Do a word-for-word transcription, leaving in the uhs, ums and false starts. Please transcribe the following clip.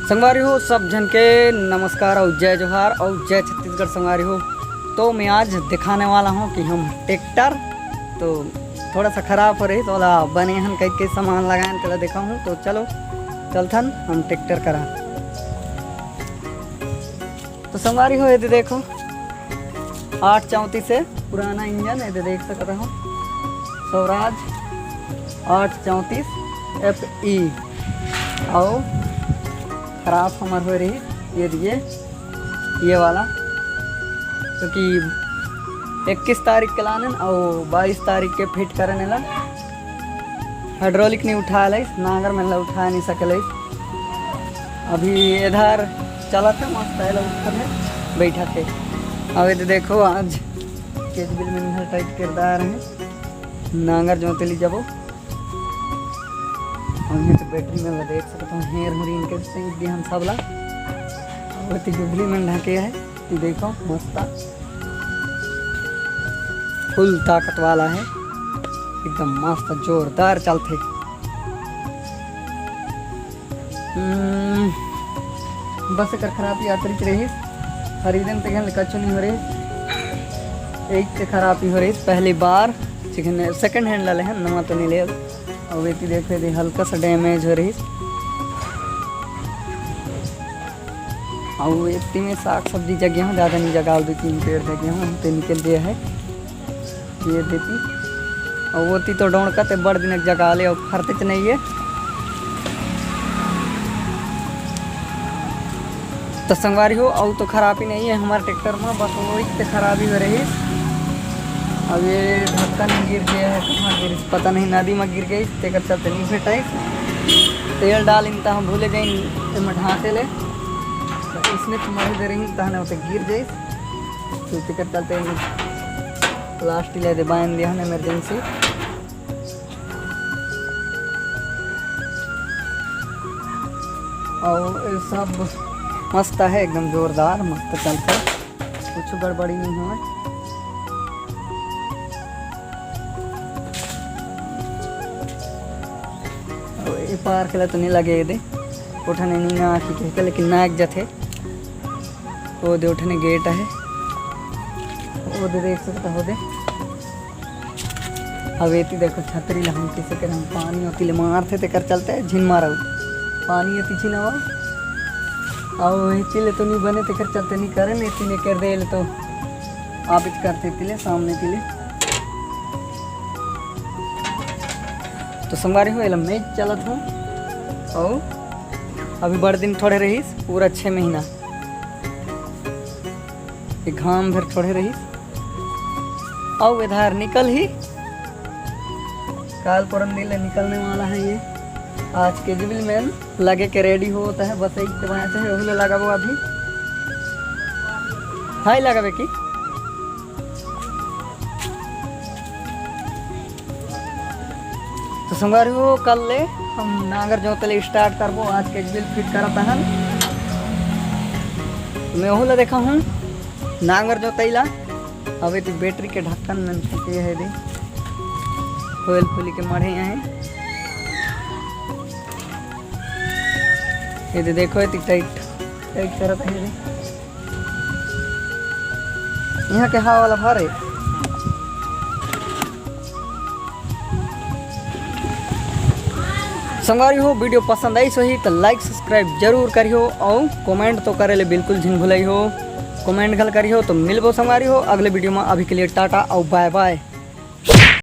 संगवारी हो, सब झन के नमस्कार अउ जय जोहार अउ जय छत्तीसगढ़ संगवारी हो। तो मैं आज दिखाने वाला हूँ कि हम ट्रैक्टर तो थोड़ा सा खराब हो रही, तो ओला बने हन कई के सामान लगाएन, तेला देखा हूँ। तो चलो चलथन हम ट्रैक्टर करा। तो संगवारी हो, ये दे देखो, आठ चौंतीस है पुराना इंजन, ये दे देख सकत हो, स्वराज आठ चौंतीस F E। अउ खराब हमर हो रही ये, ये, ये वाला, क्योंकि इक्कीस तारीख के लानन अउ बाईस तारीख के फिट करन एला। हाइड्रोलिक नहीं उठा लइस, नांगर मन ला उठा नहीं सके लइस। अभी इधर चलत है, मस्त है, लोग उठत है, बैठत है। अब ये देखो, आज केजबिल में हर टाइप किरदार है, नांगर जोते ली जाबो। और ये तो बैटरी में देख सकते हो, हेर हुरी इनके से दिया हम सबला। और तो डुबरी में ढके है, ये देखो मस्त, फुल ताकत वाला है, एकदम मस्त जोरदार चलथे। हम्म, बस एकर खराबी आतरिच रहिस, खरीदन ते घन कच्चो नहीं हो रहिस, एक ते खराबी हो रहिस पहली बार, चिकन सेकंड हैंड ला लेहन, नवा तो नहीं ले। अब एती देखे दे हल्का सा डैमेज हो रहिस। अउ एती में साग सब्जी जगे हूँ, ज़्यादा नहीं जगाल, दो तीन पेड़ जगे हूँ, ते निकल गया है ये देती। अउ ओती तो डोंड़का ते बड़ दिन जगा ले, अउ फरतेच नहीं है। तो संगवारी हो, अउ तो खराबी नहीं है हमारे ट्रैक्टर में, बस वो एक खराबी हो रही। अब ये ढक्कन गिर गया है, कहाँ गिर, पता नहीं, नदी में गिर गई, तेकर चलते नहीं भेटाई। तेल डालिन त हम भूले जाइन एमा ढांके ले, तो इसने तुम्हारे दे रही, तहने उसे गिर जाइस। तो तेकर चलते प्लास्टिक ले दे बांध दिया है इमरजेंसी। और ये सब मस्त है, एकदम जोरदार, मस्त चलता, कुछ गड़बड़ी नहीं हुआ। और ये पार के लिए तो नहीं लगे ये दे, उठाने नहीं ना आखी के, लेकिन ना एक जथे। वो दे उठने गेट है, वो दे देख सकता हो दे। अब एती देखो छतरी ला हम किसे कर हम पानी होती ले मारथे, तेकर चलते झिन मारल पानी एती झिन आवा। अउ एती ले तो नहीं बने, तेकर चलते नहीं करे, नहीं एती ले कर दे ले तो आप इत करते एती ले सामने एती ले। तो संगवारी हो, एला मैं चलत हूँ। अउ अभी बड़ दिन थोड़े रहिस, पूरा छः महीना। ये घाम भर थोड़े रहिस, अउ इधर निकल ही, काल परम दिन ले निकलने वाला है ये। आज केजबिल में लगे के रेडी होता है, बस एक तो वहाँ से है, वही ले लगाबो अभी। हाय लगाबे की। तो संगवारी हो, कल ले हम नांगर जोते ले स्टार्ट करबो। आज केजबिल फिट करत हन, तो मैं ओहू ला देखा हूँ नांगर जोतई ला। अबे तो बैटरी के ढक्कन मन के है दे, खोल खोली के मढ़े हैं। ये दे देखो, ये टाइट टाइट करत है दे। यहाँ के हवा वाला भर है। संगवारी हो, वीडियो पसंद आइस होही तो लाइक सब्सक्राइब जरूर करिहो, अउ कमेंट तो करे ले बिल्कुल झिन भुलई हो, कमेंट घल करिहो। तो मिलबो संगवारी हो अगले वीडियो में, अभी के लिए टाटा अउ बाय बाय।